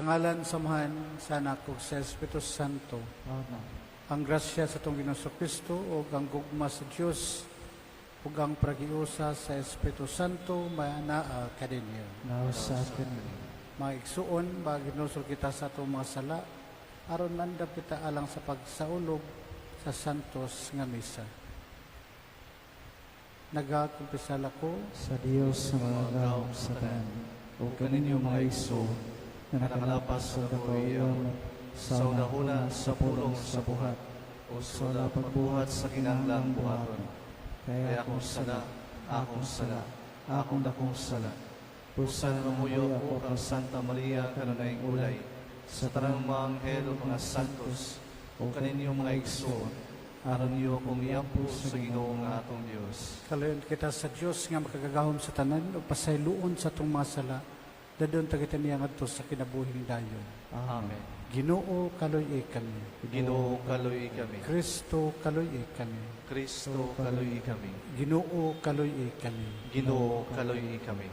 Sa ngalan sa Amahan, sa Anak ug sa Espiritu Santo. Amen. Ang grasya sa atong Ginoong Kristo ug ang gugma sa Dios ug ang pakiusa sa Espiritu Santo manaa kaninyo. Nausa kini. Mga igsuon, maghinulsol kita sa atong mga sala aron mandap kita alang sa pagsaulog sa santos nga misa. Nagakumpisal ako sa Dios nga makagagahom sa tanan ug kaninyo, mga igsoon, na nakalapas sa katuoran sa hunahuna, sa pulong, sa buhat o sa wala pagbuhat sa kinahanglang buhaton. Kay akong sala, akong sala, akong dakong sala. Busa nangamuyo ako kang Santa Maria, kanunayng ulay, sa tanang mga anghel ug mga santos, ug kaninyo, mga igsoon, aron inyo akong iampo sa Ginoo nga atong Dios. Kaluoyan kita sa Dios nga makagagahom sa tanan ug pasayloon sa atong mga sala. Dadon ta kita niya ngadto sa kinabuhing dayon. Amen. Ginoo, kaluy-i kami. Ginoo, kaluy-i kami. Kristo, kaluy-i kami. Kristo, kaluy-i kami. Ginoo, kaluy-i kami. Ginoo, kaluy-i kami.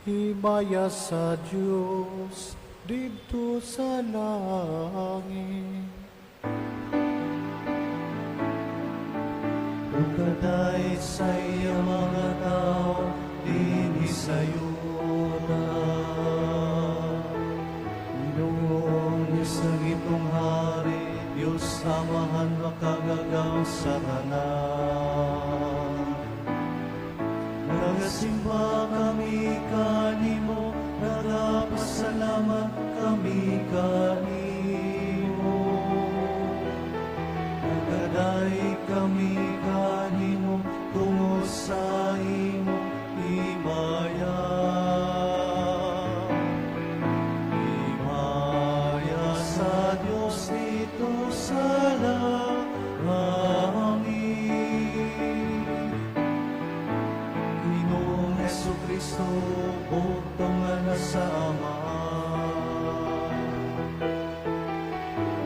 Himaya sa Dios didto sa langit. Ug kadayeg sa iya mga tawo dinhi sa yuta. Ginoong Diyos, langitnong Hari, Diyos Amahan, makagagahom sa tanan. Nagasimba kami kanimo, nagapasalamat kami kanimo. Nagadayeg kami kanimo tungod sa imong himaya. Himaya sa Dios didto sa langit. Ginoong Hesus Kristo, bugtong nga nasa Amahan.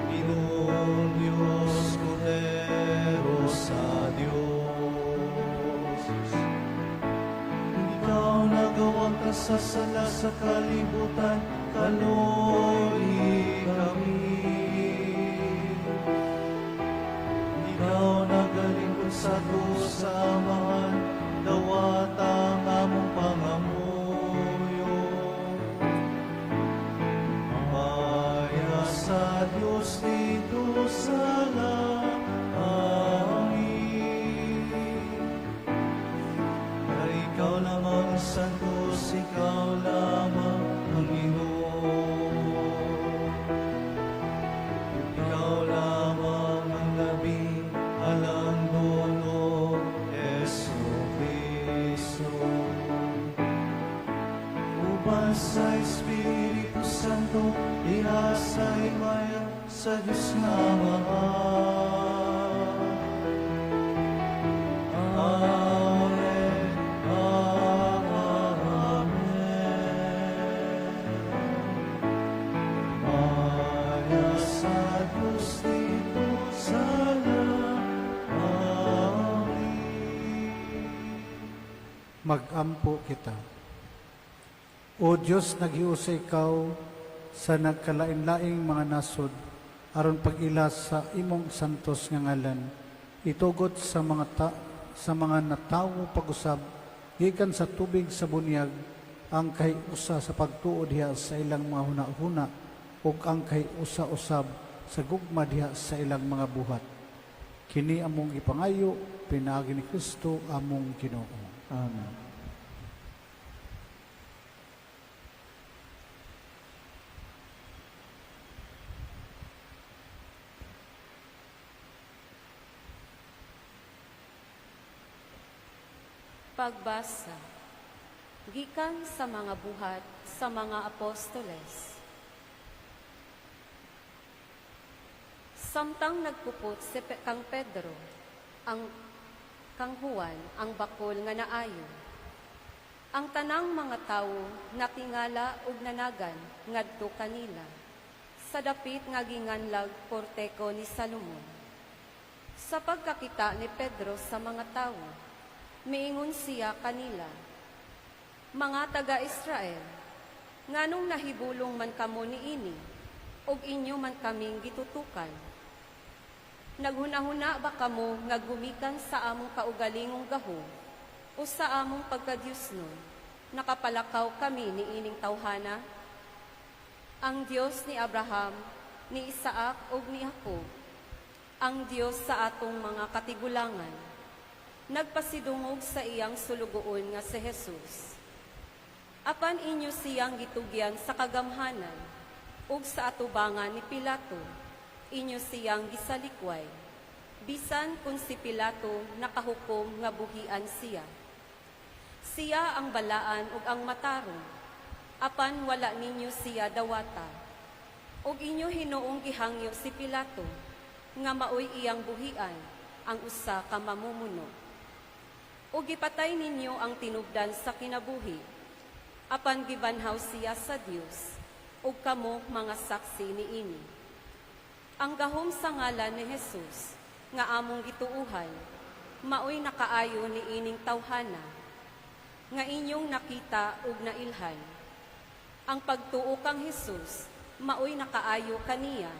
Ginoong Diyos, Kordero sa Diyos. Ikaw nagawangkat sa sala sa kalibutan, kaluy-i kami. Ikaw nagalingkod sa sa Amahan, dawata ang among pangamuyo. Himaya sa Diyos didto sa langit. Kay ikaw lamang ang santos, ikaw lamang ang Ginoo. Ikaw lamang ang labing halangdon, Hesu Kristo. Uban sa Espiritu Santo, diha sa himaya sa Diyos nga Amahan. Amen. Amen. Himaya sa Diyos didto sa langit. Magampo kita. O Diyos, naghiusa ikaw sa nagkalain-laing mga nasod aron pag-ila sa imong santos nga ngalan. Itugot sa mga natawo pag-usab gikan sa tubig sa bunyag ang kahiusa sa pagtuo diha sa ilang mga hunahuna ug ang kahiusa usab sa gugma diha sa ilang mga buhat. Kini among ipangayo pinaagi ni Kristo among Ginoo. Amen. Pagbasa gikan sa mga Buhat sa mga Apostoles. Samtang nagpupot si kang Pedro, ang kang Juan ang bakol nga naayo, ang tanang mga tawo natingala ug nanagan ngadto kanila sa dapit nga ginganlag Porteko ni Salomon. Sa pagkakita ni Pedro sa mga tawo, miingon siya kanila, "Mga taga-Israel, Nganong nahibulong man kamo niini, ug inyo man kaming gitutukan? Naghunahuna ba kamo nga gumikan sa among kaugalingong gahom o sa among pagkadyusnon, nakapalakaw kami niining tawhana? Ang Dios ni Abraham, ni Isaac ug ni Jacob, ang Dios sa atong mga katigulangan, nagpasidungog sa iyang sulugoon nga si Jesus. Apan inyo siyang gitugyan sa kagamhanan ug sa atubangan ni Pilato, inyo siyang gisalikway, bisan kung si Pilato nakahukom nga buhian siya. Siya ang balaan ug ang matarong, apan wala ninyo siya dawata. Ug inyo hinuong gihangyo si Pilato nga maoy iyang buhian ang usa ka mamumuno. Ug gipatay ninyo ang tinubdan sa kinabuhi, apan gibanhaw siya sa Dios, ug kamo mga saksi niini. Ang gahom sa ngalan ni Jesus nga among gituuhan, maoy nakaayo niining tawhana nga inyong nakita ug nailhan. Ang pagtuo kang Jesus maoy nakaayo kaniya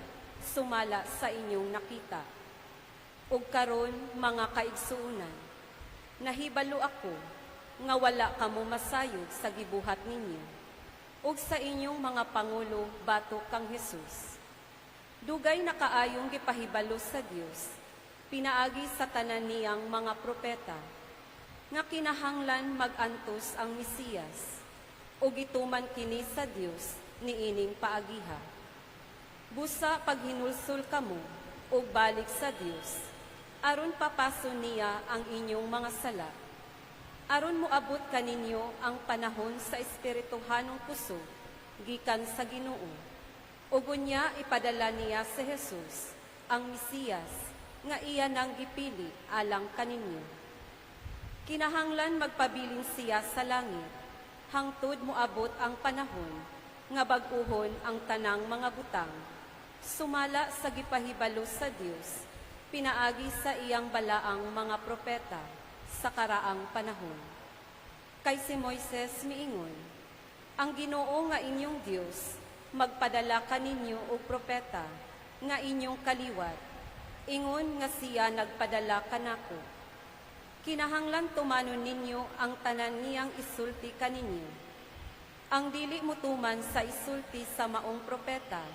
sumala sa inyong nakita. Ug karon, mga kaigsuonan, nahibalo ako nga wala kamo masayod sa gibuhat ninyo ug sa inyong mga pangulo batok kang Jesus. Dugay na kaayong gipahibalo sa Dios pinaagi sa tanan niyang mga propeta nga kinahanglan mag-antos ang Mesiyas, ug gituman kini sa Dios niining paagiha. Busa paghinulsol kamo ug balik sa Dios aron papaso niya ang inyong mga sala, aron moabot kaninyo ang panahon sa espirituhanong kusog gikan sa Ginoo, ug unya ipadala niya si Jesus, ang Mesiyas nga iya nang gipili alang kaninyo. Kinahanglan magpabilin siya sa langit hangtod moabot ang panahon nga bag-uhon ang tanang mga butang sumala sa gipahibalo sa Dios pinaagi sa iyang balaang mga propeta sa karaang panahon. Kay si Moises miingon, "Ang Ginoo nga inyong Dios magpadala kaninyo og propeta nga inyong kaliwat, ingon nga siya nagpadala kanako. Kinahanglan tumanon ninyo ang tanan niyang isulti kaninyo. Ang dili mutuman sa isulti sa maong propeta,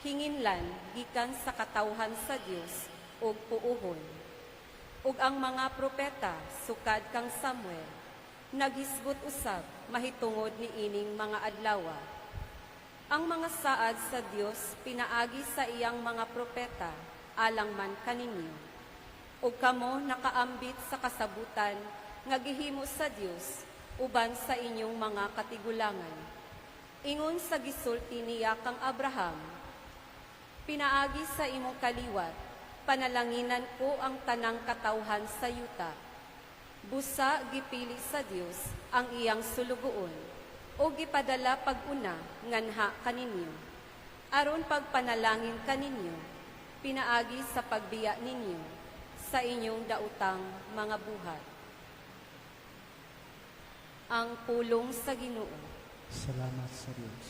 hinginlan gikan sa katawhan sa Dios og puohon." Ug ang mga propeta sukad kang Samuel naghisgot usab mahitungod niining mga adlawa. Ang mga saad sa Dios pinaagi sa iyang mga propeta alang man kaninyo. Ug kamo nakaambit sa kasabutan nga gihimo sa Dios uban sa inyong mga katigulangan. Ingon sa gisulti niya kang Abraham, "Pinaagi sa imong kaliwat, panalanginan ko ang tanang katawhan sa yuta." Busa gipili sa Dios ang iyang sulugoon o gipadala pag-una nganha kaninyo, aron pagpanalangin kaninyo pinaagi sa pagbiya ninyo sa inyong daotang mga buhat. Ang pulong sa Ginoo. Salamat sa Dios.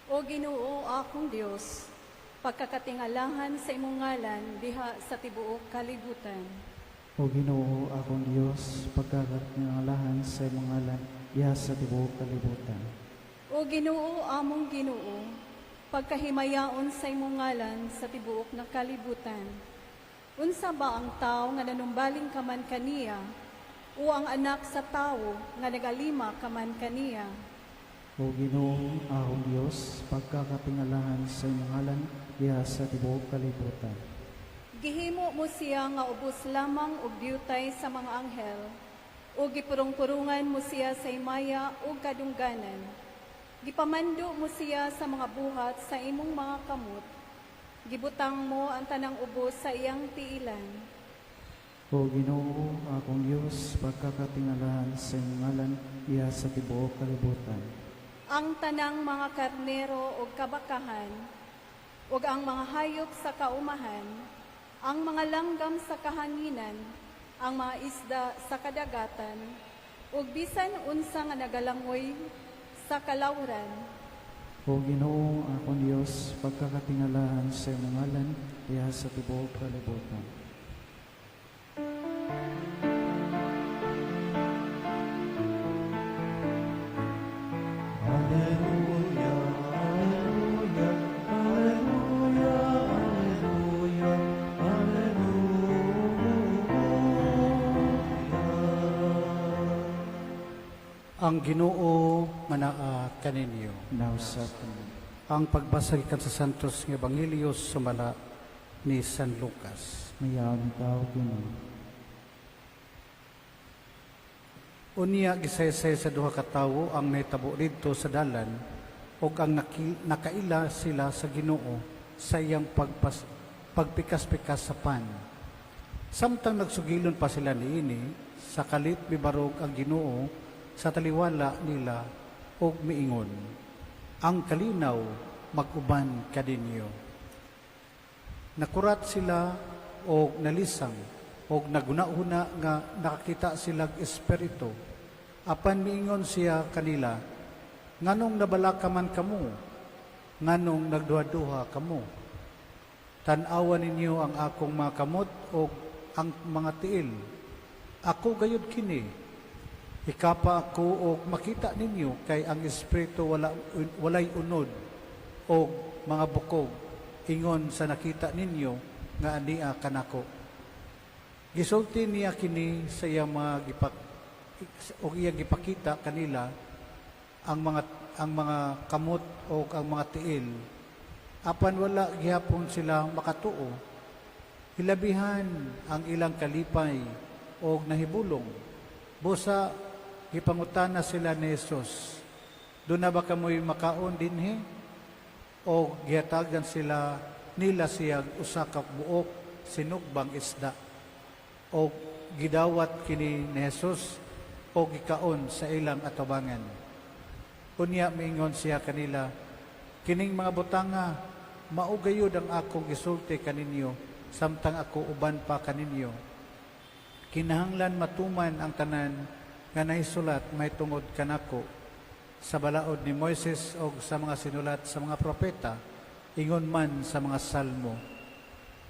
O Ginoo, akong Dios, pagkakatingalahan sa imong ngalan diha sa tibuok kalibutan. O Ginoo, akong Dios, pagkakatingalahan sa imong ngalan diha sa tibuok kalibutan. O Ginoo, among Ginoo, pagkahimayaon sa imong ngalan sa tibuok nga kalibutan. Unsa ba ang tao nga nanumbaling ka man kaniya, o ang anak sa tawo nga nagalima ka man kaniya? O Ginoo, akong Dios, pagkakatingalahan sa imong ngalan diha sa tibuok kalibutan. Gihimo mo siya nga ubos lamang og diutay sa mga anghel, ug gipurong-purungan mo siya sa himaya ug kadungganan. Gipamando mo siya sa mga buhat sa imong mga kamot. Gibutang mo ang tanang ubos sa iyang tiilan. O Ginoo, akong Dios, pagkakatingalahan sa imong ngalan diha sa tibuok kalibutan. Ang tanang mga karnero ug kabakahan, ug ang mga hayop sa kaumahan, Ang mga langgam sa kahanginan, ang mga isda sa kadagatan, ug bisan unsa nga nagalangoy sa kalawran. O Ginoo, akong Dios, pagkakatingalahan sa imong ngalan diha sa tibuok kalibutan. Alleluia, alleluia, alleluia, alleluia, alleluia. Ang Ginoo manaa kaninyo. Nausap kami. Ang pagbasa gikan sa Santos nga Ebanghelyo sumala ni San Lucas. Mayaon ikaw, Ginoo. Unya gisaysay sa duha ka tawo ang nahitabo didto sa dalan ug ang nakaila sila sa Ginoo sa iyang pagpikas-pikas sa pan. Samtang nagsugilon pa sila niini, sa kalit mibarog ang Ginoo sa taliwala nila ug miingon, "Ang kalinaw mag-uban kaninyo." Nakurat sila og nalisang og naguna-una nga nakakita silag espiritu. Apan miingon siya kanila, "Nganong nabalaka man kamo? Nganong nagduha-duha kamo? Tan-awa ninyo ang akong mga kamot og ang mga tiil. Ako gayud kini. Hikapa ako og makita ninyo, kay ang espiritu walay unod og mga bukog ingon sa nakita ninyo nga ania kanako." Gisulti niya kini sa iyang mga og iyang gipakita kanila ang mga kamot o ang mga tiil. Apan wala gihapon sila makatuo. Hilabihan ang ilang kalipay og nahibulong. Busa gipangutana sila ni Jesus, "Duna ba kamoy makaon dinhi?" O gihatagan sila nila siya usa ka buok sinugbang isda. O gidawat kini ni Jesus o gikaon sa ilang atubangan. Unya miingon siya kanila, "Kining mga butanga mao gayud ang akong gisulti kaninyo samtang ako uban pa kaninyo. Kinahanglan matuman ang tanan nga nahisulat mahitungod kanako sa balaod ni Moises og sa mga sinulat sa mga propeta, ingon man sa mga salmo."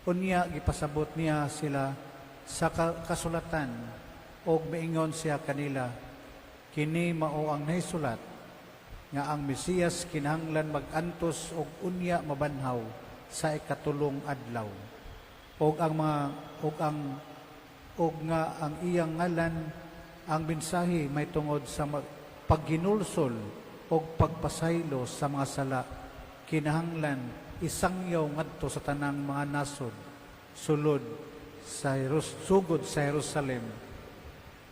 Unya gipasabot niya sila sa kasulatan og miingon siya kanila, "Kini mao ang nahisulat nga ang Mesiyas kinahanglan mag-antos og unya mabanhaw sa ikatulong adlaw, og ang mga og ang og nga ang iyang ngalan ang mensahe mahitungod sa pagginulsol og pagpasaylo sa mga sala kinahanglan isangyaw ngadto sa tanang mga nasod sulod sa sugod sa Jerusalem.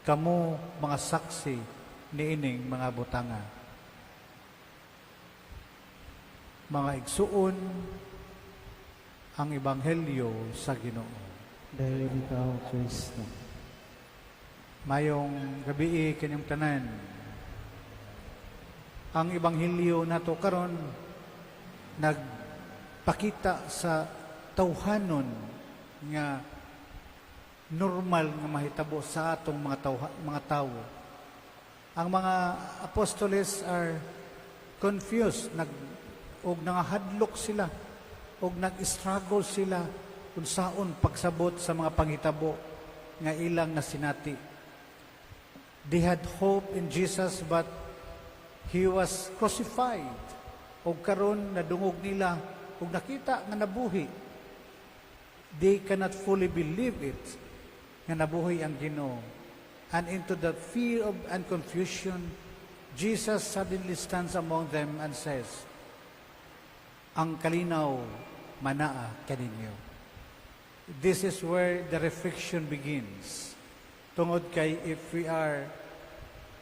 Kamo mga saksi niining mga butanga." Mga igsuon, ang ebanghelyo sa Ginoo. Dayon ikaw, Kristo. Mayong gabii kanyong tanan. Ang ebanghelyo nato karon nagpakita sa tawhanon nga normal nga mahitabo sa atong mga tawo. Ang mga apostoles are confused, og nangahadlok sila og nag-struggle sila unsaon pagsabot sa mga panghitabo nga ilang nasinati. They had hope in Jesus, but he was crucified. Og karon nadungog nila ug nakita nga nabuhi. They cannot fully believe it nga nabuhi ang Ginoo. And into the fear of and confusion, Jesus suddenly stands among them and says, "Ang kalinaw manaa kaninyo." This is where the reflection begins. Tungod kay if we are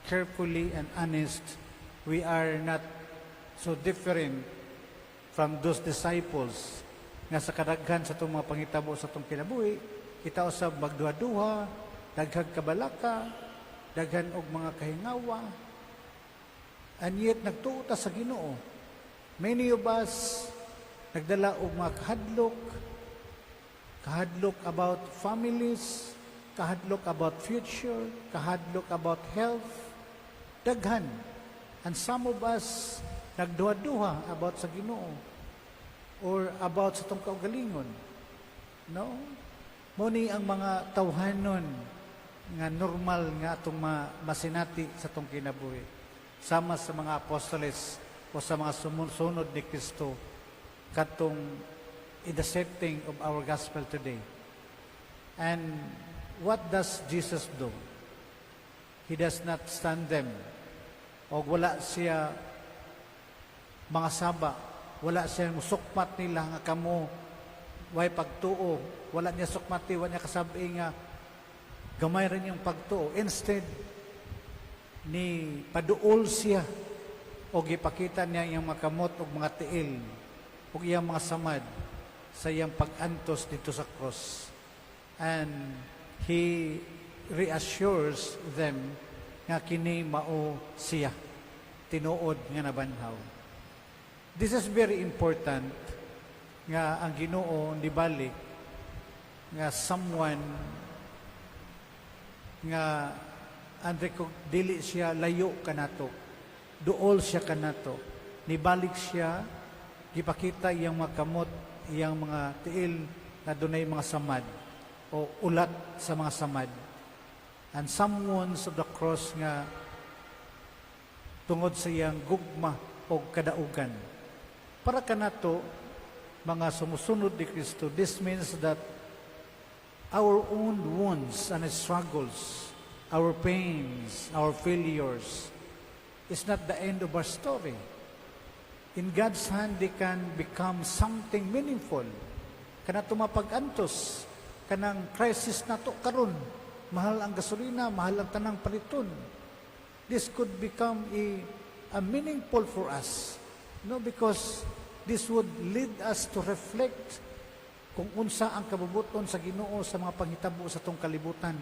carefully and honest, we are not so different from those disciples nga sa kadaghan sa atong mga pangitabo sa atong kinabuhi, kita usab magduha-duha, daghang kabalaka, daghan og mga kahingawa. And yet nagtuo ta sa Ginoo. Many of us nagdala og mga kahadlok. Kahadlok about families, kahadlok about future, kahadlok about health, daghan. And some of us nagduha-duha about sa Ginoo or about sa atong kaugalingon. No? Mao ni ang mga tawhanon nga normal nga atong masinati sa atong kinabuhi. Sama sa mga apostoles o sa mga sumusunod ni Kristo katong in the setting of our gospel today. And what does Jesus do? He does not stand them. O wala siya mga saba, wala siya musukmat nila nga kamo way pagtuo, wala niya sukmati, wala niya kasabi nga gamay rin yung pagtuo. Instead, ni paduol siya o gipakita niya iyang mga kamot o mga tiil o iyang mga samad sa iyang pag-antos dito sa cross. And he reassures them nga kini mao siya, tinuod nga nabanhaw. This is very important nga ang Ginoo nibalik nga someone nga dili siya layo kanato, duol siya kanato. Nibalik siya, gipakita iyang mga kamot, iyang mga tiil na dunay mga samad o ulat sa mga samad and some wounds of the cross nga tungod sa iyang gugma o kadaugan para kanato, mga sumusunod ni Kristo. This means that our own wounds and struggles, our pains, our failures, is not the end of our story. In God's hand, they can become something meaningful. Kana mapag-antos, kanang crisis nato karon, mahal ang gasolina, mahal ang tanang paliton. This could become a meaningful for us. No, because this would lead us to reflect kung unsa ang kabubuton sa Ginoo sa mga panghitabo sa atong kalibutan,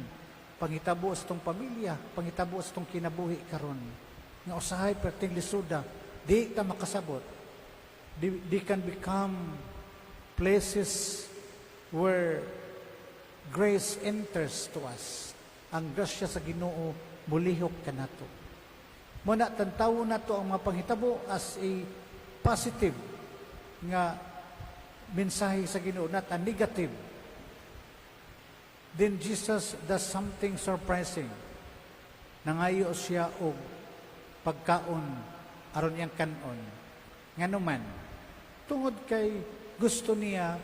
panghitabo sa atong pamilya, panghitabo sa atong kinabuhi karon. Nga usahay perting lisuda, di ta makasabot. They can become places where grace enters to us. Ang grasya sa Ginoo mulihok kanato. Mao na tantawon nato ang mga panghitabo as a positive nga mensahe sa Ginoo, not a negative. Then Jesus does something surprising. Nangayo siya og pagkaon aron iyang kanon. Ngano man, tungod kay gusto niya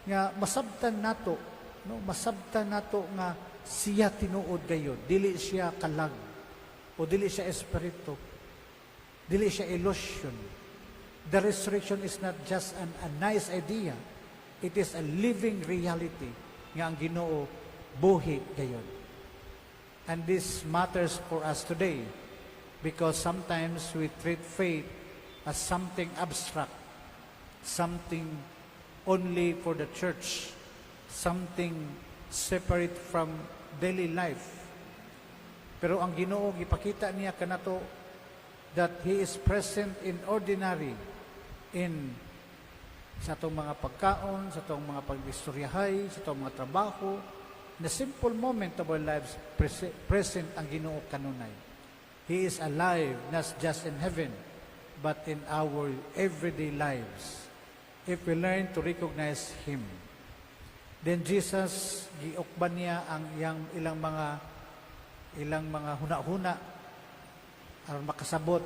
nga masabtan nato, no, masabtan nato nga siya tinuod gayod, dili siya kalag o dili siya espiritu, dili siya illusion. The resurrection is not just a nice idea. It is a living reality nga ang Ginoo buhi gayod. And this matters for us today because sometimes we treat faith as something abstract, something only for the church, something separate from daily life. Pero ang Ginoo gipakita niya kanato that He is present in ordinary, in sa atong mga pagkaon, sa atong mga pag-istoryahay, sa atong mga trabaho, in a simple moment of our lives, present ang Ginoo kanunay. He is alive, not just in heaven, but in our everyday lives, if we learn to recognize Him. Then Jesus, giukban niya ang iyang ilang mga huna-huna aron makasabot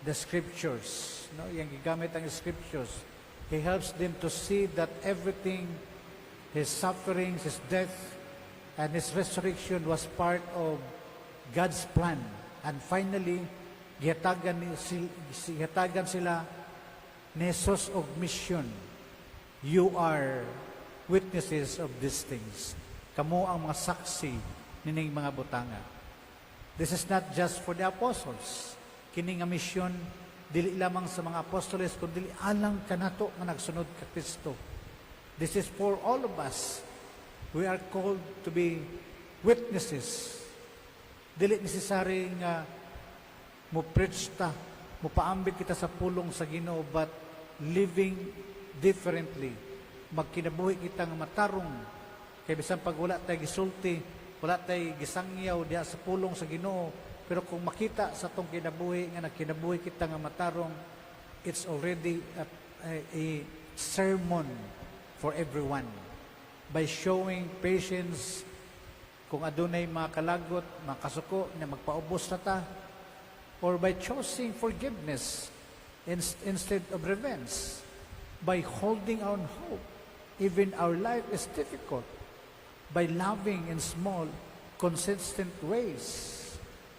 the scriptures. No, iyang gigamit ang scriptures. He helps them to see that everything, his sufferings, his death, and his resurrection was part of God's plan. And finally, gihatagan sila ni Jesus og mission. "You are witnesses of these things." Kamo ang mga saksi nining mga butanga. This is not just for the apostles. Kini nga mission dili lamang sa mga apostoles kundi alang kanato nga nagsunod ka Kristo. This is for all of us. We are called to be witnesses. Dili necessary nga mo preach ta, mo paambit kita sa pulong sa Ginoo, but living differently, Magkinabuhi kita nga matarong. Kay bisan pag wala tay gisulti, wala tay gisangyaw diha sa pulong sa Ginoo, pero kung makita sa atong kinabuhi nga nagkinabuhi kita nga matarong, it's already a sermon for everyone. By showing patience, kung adunay mga kalagot, mga kasuko na magpaubos na ta, or by choosing forgiveness instead of revenge, by holding on hope, even our life is difficult, by loving in small, consistent ways.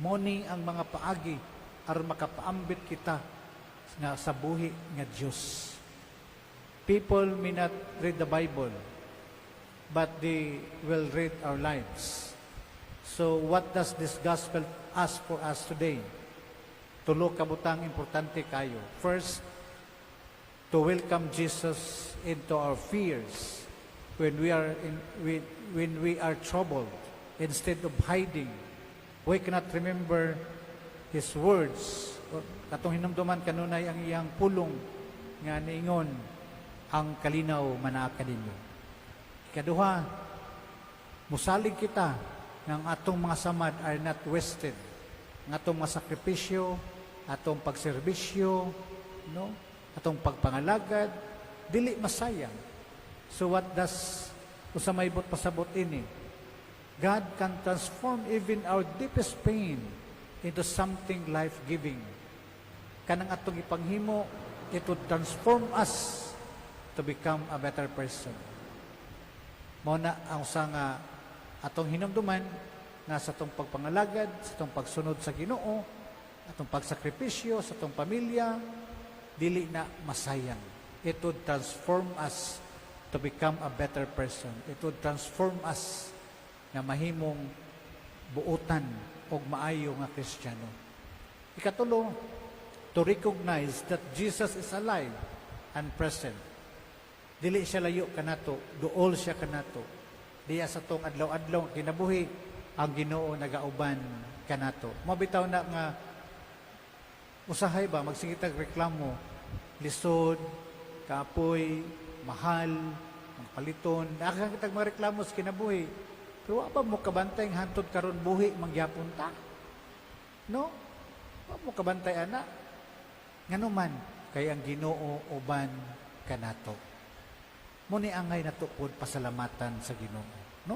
Mao ni ang mga paagi aron makapaambit kita nga sa buhi nga Dios. People may not read the Bible, but they will read our lives. So what does this gospel ask for us today? Tulo ka butang importante kayo. First, to welcome Jesus into our fears when we are troubled, instead of hiding. We cannot remember His words. Katong hinumduman kanunay ang iyang pulong nga niingon, "Ang kalinaw manaa kaninyo." Ikaduha, musalig kita ng atong mga samad are not wasted. Ang atong mga sakripisyo, atong pagserbisyo, no? Atong pagpangalagad, dili masayang. So what does usa may buot pasabot ini? God can transform even our deepest pain into something life-giving. Kanang atong ipanghimo, it would transform us to become a better person. Mao na ang usa nga atong hinumduman nga sa atong pagpangalagad, sa atong pagsunod sa Ginoo, atong pagsakripisyo sa atong pamilya, dili na masayang. It would transform us to become a better person. It would transform us nga mahimong buotan og maayo nga Kristiyano. Ikatulo, to recognize that Jesus is alive and present. Dili siya layo kanato, duol siya kanato. Diya sa atong adlaw-adlaw nga kinabuhi, ang Ginoo nagauban kanato. Mao bitaw na nga usahay ba magsige tag reklamo, lisod, kapoy, mahal, mga paliton, naa kitag mga reklamo sa kinabuhi. Pero wa ba mo kabantay nga hantod karon buhi man gyapon ta? No? Wa mo kabantay ana. Ngano man kay ang Ginoo uban kanato. Mao ni angay nato pod pasalamatan sa Ginoo, no?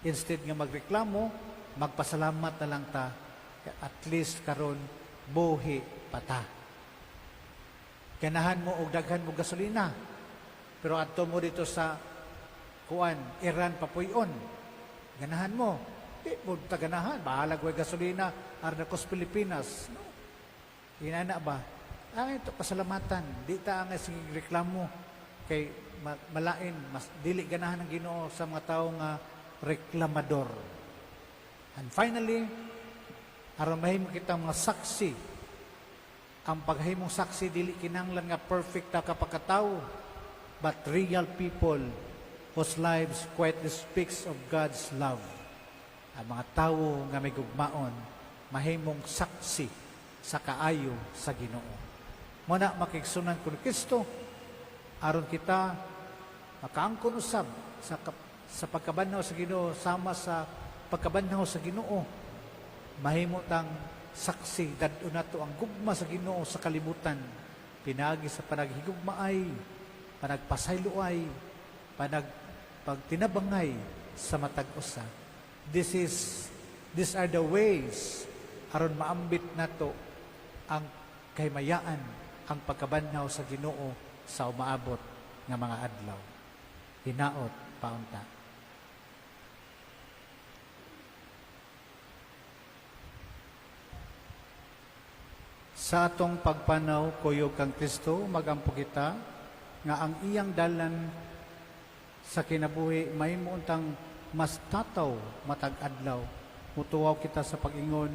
Instead nga magreklamo, magpasalamat na lang ta, at least karon buhi pa ta. Ganahan mo og daghan mo gasolina. Pero adto mo dito sa kuan, Iran papuy-on. Ganahan mo. Di mo ta ganahan. Bahalag way gasolina arna kos Pilipinas. No? Inana ba? Ang ito pasalamatan. Di ta ang sige reklamo kay malain, mas dili ganahan ng Ginoo sa mga tawo nga reklamador. And finally, aron mahimo kita mga saksi, ang paghimong saksi dili kinahanglan nga perfect ta ka pagkatawo, but real people whose lives quietly speaks of God's love. Ang mga tawo nga may gugmaon, mahimong saksi sa kaayo sa Ginoo. Mao na, makigsunan ko ni Kristo, aron kita makaangkon usab sa pagkabanhaw sa Ginoo, sama sa pagkabanhaw sa Ginoo, mahimo tang saksi, dad-on nato ang gugma sa Ginoo sa kalibutan pinaagi sa panaghigugmaay, panagpasayloay, pagtinabangay sa matag usa. These are the ways aron maambit nato ang kahimayaan, ang pagkabanhaw sa Ginoo sa umaabot nga mga adlaw. Hinaot paunta. Sa atong pagpanaw kuyog kang Kristo, magampo kita nga ang iyang dalan sa kinabuhi mahimo untang mas tataw matag adlaw. Mutuwaw kita sa pag-ingon,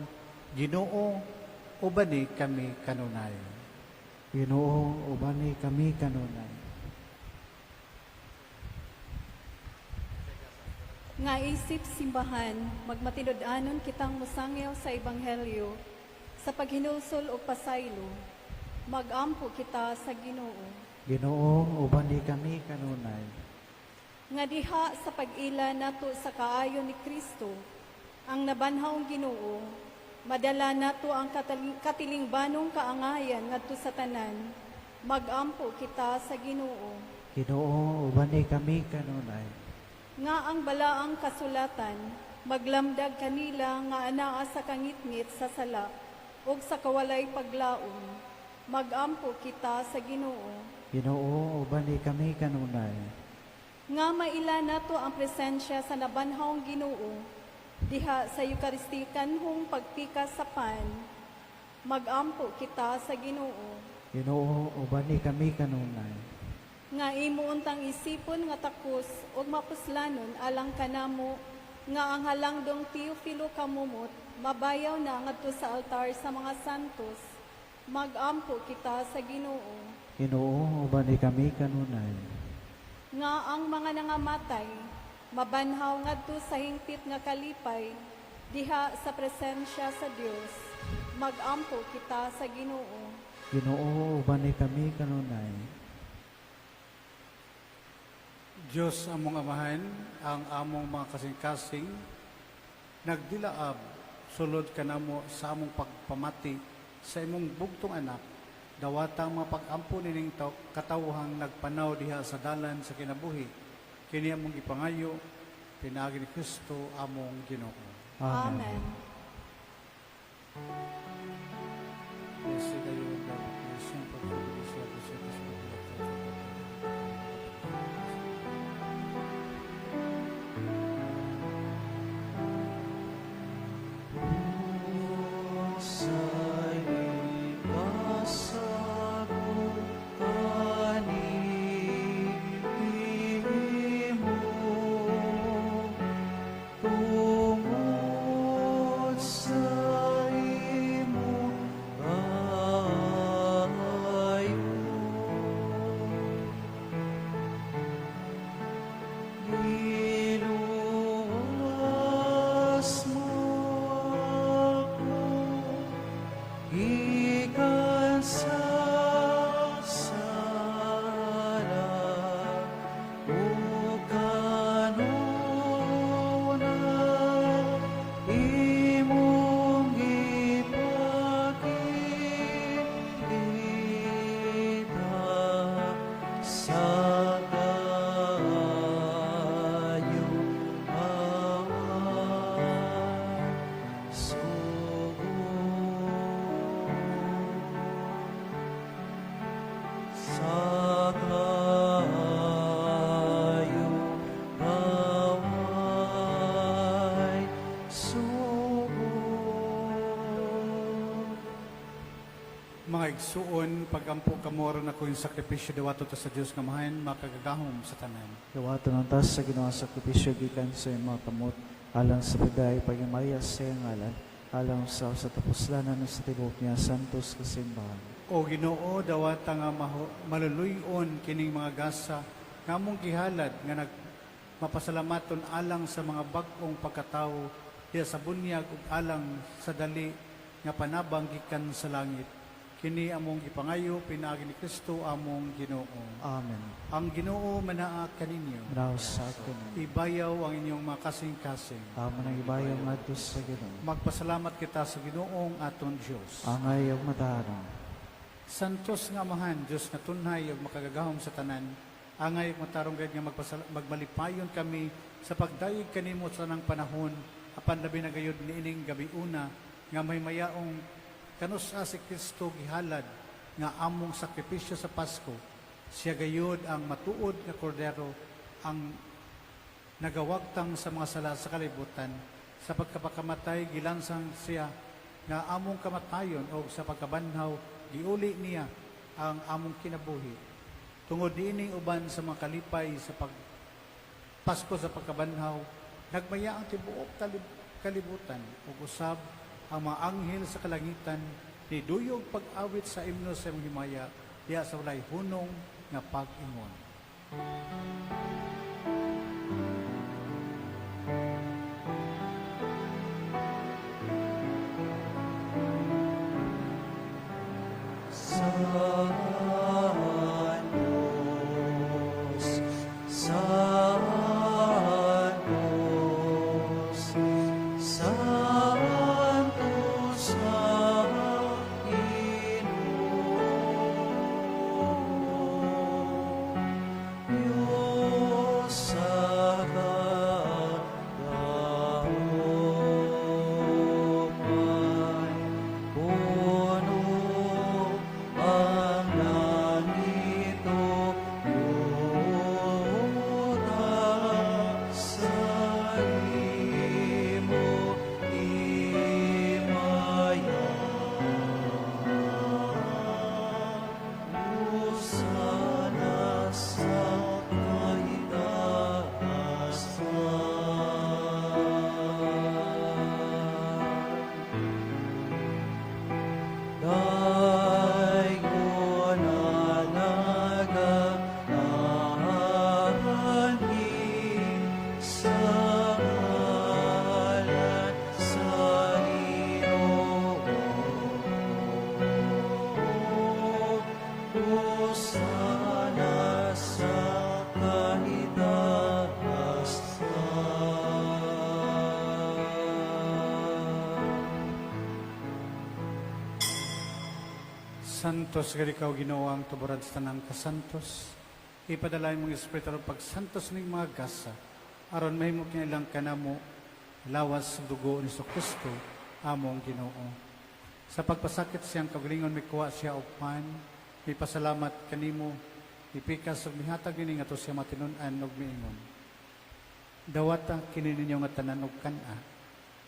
"Ginoo, ubani kami kanunay." Ginoo, ubani kami kanunay. Nga isip simbahan, magmatinud-anon kitang mosangyaw sa Ebanghelyo sa paghinulsol og pasaylo. Magampo kita sa Ginoo. Ginoo, ubani kami kanunay. Nga diha sa pag-ila nato sa kaayo ni Kristo, ang nabanhawng Ginoo, madala nato ang katilingbanong kaangayan ngadto sa tanan. Magampo kita sa Ginoo. Ginoo, ubani kami kanunay. Nga ang balaang kasulatan maglamdag kanila nga anaa sa kangitngit sa sala ug sa kawalay paglaom. Magampo kita sa Ginoo. Ginoo, ubani kami kanunay. Nga maila nato ang presensya sa nabanhawng Ginoo diha sa Eukaristikanhong pagpikas sa pan. Magampo kita sa Ginoo. Ginoo, ubani kami kanunay. Nga imo untang isipon nga takos ug mapuslanon alang kanamo nga ang halangdong Teofilo Camomot mabayaw na ngadto sa altar sa mga santos. Magampo kita sa Ginoo. Ginoo, ubani kami kanunay. Nga ang mga nangamatay mabanhaw ngadto sa hingpit nga kalipay diha sa presensya sa Dios. Magampo kita sa Ginoo. Ginoo, ubani kami kanunay. Diyos among Amahan, ang among mga kasing-kasing, nagdilaab sulod kanamo sa among pagpamati sa imong bugtong anak, dawatang mga pag-ampo nining katawhang nagpanaw diha sa dalan sa kinabuhi. Kini among gipangayo, pinaagi ni Kristo among Ginoo. Amen. Blessed are you, Lord, grace and pagpapalagay sa Mga igsuon, pagampo kamo aron ako yung sakripisyo dawato ta sa Dios nga Amahan, makagagahom sa tanan. Dawato ng tas sa Ginoo ang sakripisyo gikan sa imong mga kamot alang sa pagdaay pagimaya sa iyang ngalan, alang sa tapuslanan sa tibuok niya santos kasimbahan. O Ginoo, dawata nga maluluy-on kining mga gasa nga among gihalad nga nagmapasalamaton alang sa mga bag-ong pagkatawo diha sa bunyag ug alang sa dali nga panabang gikan sa langit. Kini among gipangayo pinaagi ni Kristo among Ginoo. Amen. Ang Ginoo manaa kaninyo. Manaw sa akin. Ibayaw ang inyong mga kasing-kasing. Amo nang ibayaw ngadto sa Ginoo. Magpasalamat kita sa Ginoong aton Dios. Angay ug matarong. Santos nga Amahan, Dios nga tunhay ug makagagahom sa tanan, angay ug matarong gayud nga magmalipayon kami sa pagdayeg kanimo sa tanang panahon, apan labi na gayud niining gabi una nga may mayaong kanus-a si Kristo gihalad nga among sakripisyo sa Pasko. Siya gayud ang matuod nga kordero, ang nagawagtang sa mga sala sa kalibutan. Sa pagkapakamatay gilansang siya nga among kamatayon o sa pagkabanhaw giuli niya ang among kinabuhi. Tungod niini uban sa mga kalipay sa pag Pasko sa pagkabanhaw, nagmaya ang tibuok kalibutan ug usab ang mga anghel sa kalangitan niduyog pag-awit sa imno sa imong himaya diha sa walay hunong nga pag-ingon. Santos, Santos, Santos gani ikaw Ginoo ang tuburan sa tanang kasantos. Ipadala imong Espiritu aron pagsantos ning mga gasa aron mahimo kinilang kanamo lawas ug dugo ni Kristo among Ginoo. Sa pagpasakit siyang kaugalingon mikuha siya og pan, mipasalamat kanimo, mipikas ug mihatag niini ngadto sa matinud-an ug miingon. Dawata kini ninyo nga tanan og kan-a,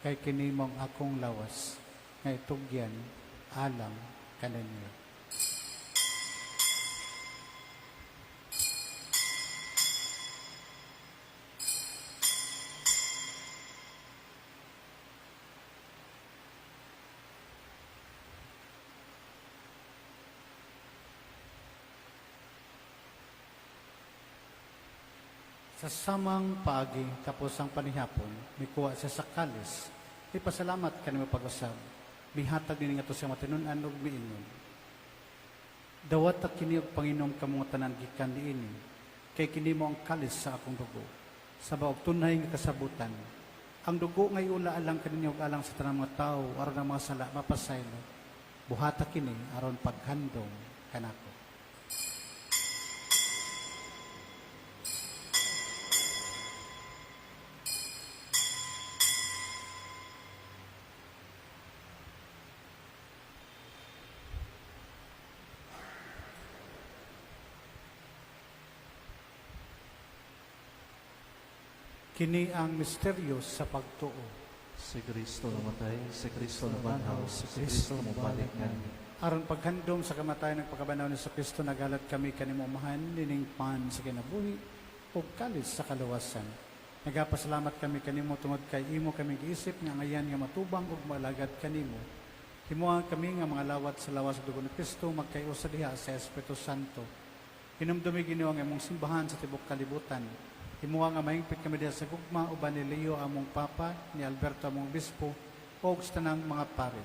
kay kini mao ang akong lawas nga itugyan alang kaninyo. Sa samang paagi tapos ang panihapon, mikuha siya sa kalis, ipasalamat kanimo pag-usab, mihatag niini ngadto sa matinud-an ug miingon. Dawata kini og panginom kamo nga tanan gikan niini, kay kini mao ang kalis sa akong dugo, sa bag-ong tunhay nga kasabutan. Ang dugo nga iula alang kaninyo ug alang sa tanang mga tawo aron ang mga sala mapasaylo. Buhata kini aron paghandom kanako. Kini ang misteryo sa pagtuo. Si Kristo namatay, si Kristo nabanhaw, si Kristo mobalik nganhi. Aron paghandom sa kamatayon ug pagkabanhaw ni Kristo, naghalad kami kanimo Amahan nining pan sa kinabuhi ug kalis sa kaluwasan. Nagapasalamat kami kanimo tungod kay imo kami giisip nga angayan nga matubang ug maalagad kanimo. Himoa kami nga mga lawat sa lawas ug dugo ni Kristo magkaiusa diha sa Espiritu Santo. Hinumdumi Ginoo ang imong simbahan sa tibuok kalibutan. Himoa nga mahingpit kami diha sa gugma uban ni Leo among Papa, ni Alberto among Obispo, ug sa tanang mga pare.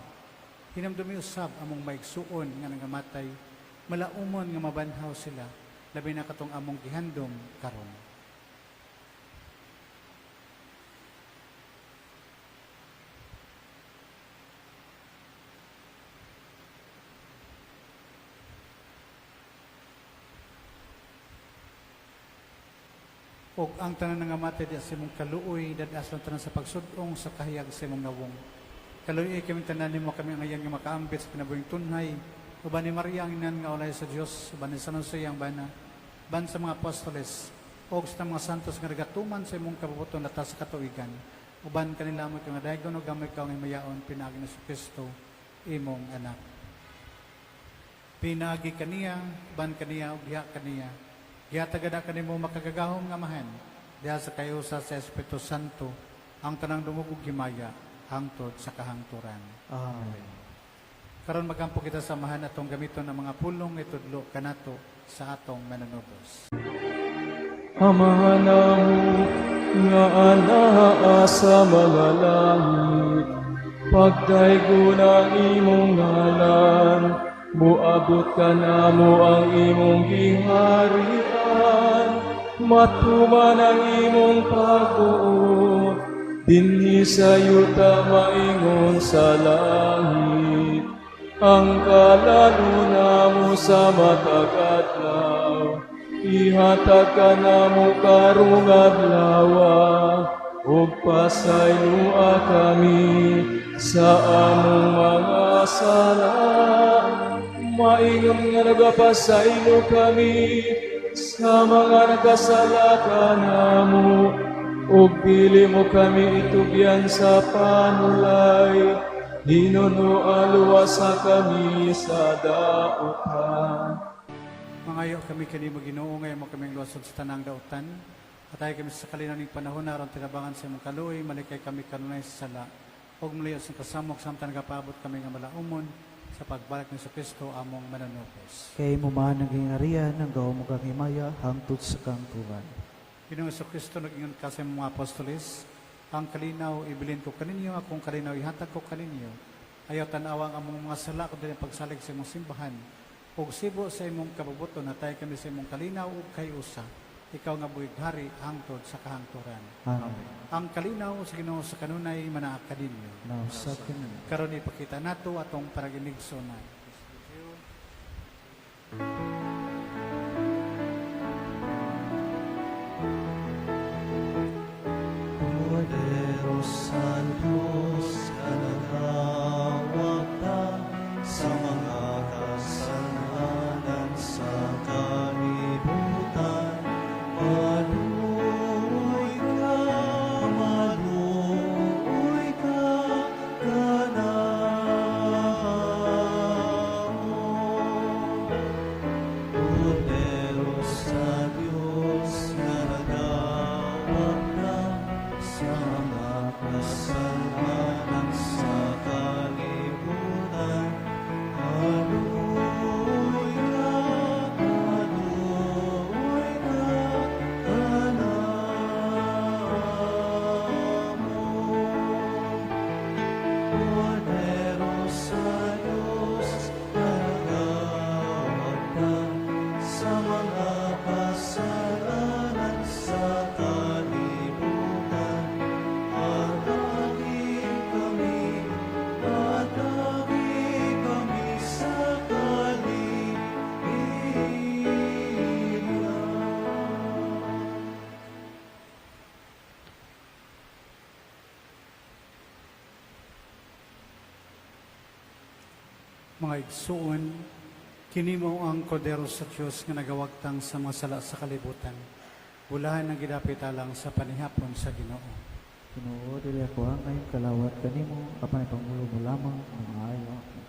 Hinumdumi usab among maigsuon nga nangamatay, malaumon nga mabanhaw sila, labi na katong among gihandom karon. Og ang tanan nangamatay diha sa imong kaluoy, dad-a silang tanan sa pagsud-ong sa kahayag sa imong nawong. Kaluoyi kaming tanan, himoa kami angayan nga makaambit sa kinabuhing tunhay, uban ni Maria ang inan nga ulay sa Dios, uban ni San Jose ang bana, uban sa mga apostoles, og sa mga santos nga nagatuman sa imong kabubut-on latas sa katuigan. Uban kanila amo ikaw nga daygon ug amo ikaw nga himayaon pinaagi ni Kristo imong anak. Pinaagi kaniya, uban kaniya ug diha kaniya. Gihatag kanimo makagagahom nga Amahan, diha sa kaiusa sa Espiritu Santo, ang tanang dungog ug himaya hangtod sa kahangturan. Amen. Karon magampo kita sa Amahan atong gamiton ang mga pulong itudlo kanato sa atong manunubos. Amahan namo nga anaa sa mga langit, pagdaygon ang imong ngalan, muabot kanamo ang imong giharian, matuman ang imong pagbuot, dinhi sa yuta maingon sa langit. Ang kalan-on namo sa matag adlaw, ihatag kanamo karong adlawa, ug pasayloa kami sa among mga sala, maingon nga nagapasaylo kami sa mga nagkasala kanamo, ug dili mo kami itugyan sa panulay, hinunoa luwasa kami sa dautan. Mangayo kami kanimo Ginoo, nga imo kaming luwason sa tanang dautan. Hatagi kami sa kalinaw ning panahon aron tinabangan sa imong kaluoy, malikay kami kanunay sa sala. Ug maliyo sa kasamok samtang nagapaabot kami nga malaumon sa pagbalik ni Kristo among manunubos. Kay imo man ang gingharian ang gahom ug ang himaya hangtod sa kahangturan. Ginoong Kristo, nag-ingon ka sa imong mga apostoles, ang kalinaw ibilin ko kaninyo, akong kalinaw ihatag ko kaninyo. Ayaw tan-awa ang among mga sala kundi ang pagsalig sa imong simbahan. Ug sibo sa imong kabubut-on, hatagi kami sa imong kalinaw ug kayusa. Ikaw nga buhig hari hangtod sa kahangturan. Amen. Ang kalinaw sa Ginoo sa kanunay manaa kaninyo. Nausab kaninyo. Karon ipakita nato atong paraginigsunan. Mga igsuon, kini mao ang kordero sa Dios nga nagawagtang sa mga sala sa kalibutan. Bulahan ang gidapit alang sa panihapon sa Ginoo. Ginoo, dili ako angay kalawat kanimo, apan ipangulo mo lamang ang maayo ako.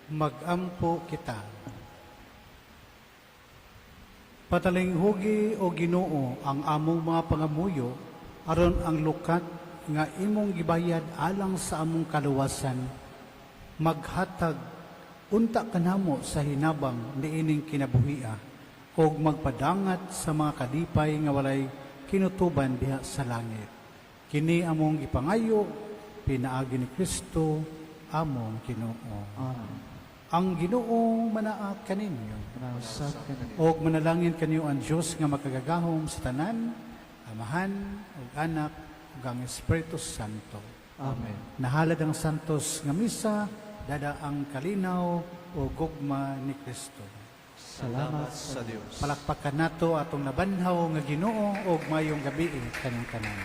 Magampo kita. Patalinghugi, o Ginoo, ang among mga pangamuyo aron ang lukat nga imong gibayad alang sa among kaluwasan maghatag unta kanamo sa hinabang niining kinabuhia ug magpadangat sa mga kalipay nga walay kinutuban diha sa langit. Kini among gipangayo pinaagi ni Kristo among Ginoo. Amen. Ang Ginoo manaa kaninyo. Manausap kanimo. Og manalangin kanyo ang Dios nga makagagahom sa tanan, Amahan ug Anak ug ang Espiritu Santo. Amen. Nahalad ang santos nga misa, dada ang kalinaw o gugma ni Kristo. Salamat sa Dios. Palakpakan nato atong nabanhaw nga Ginoo ug mayong gabii kanyang tanan.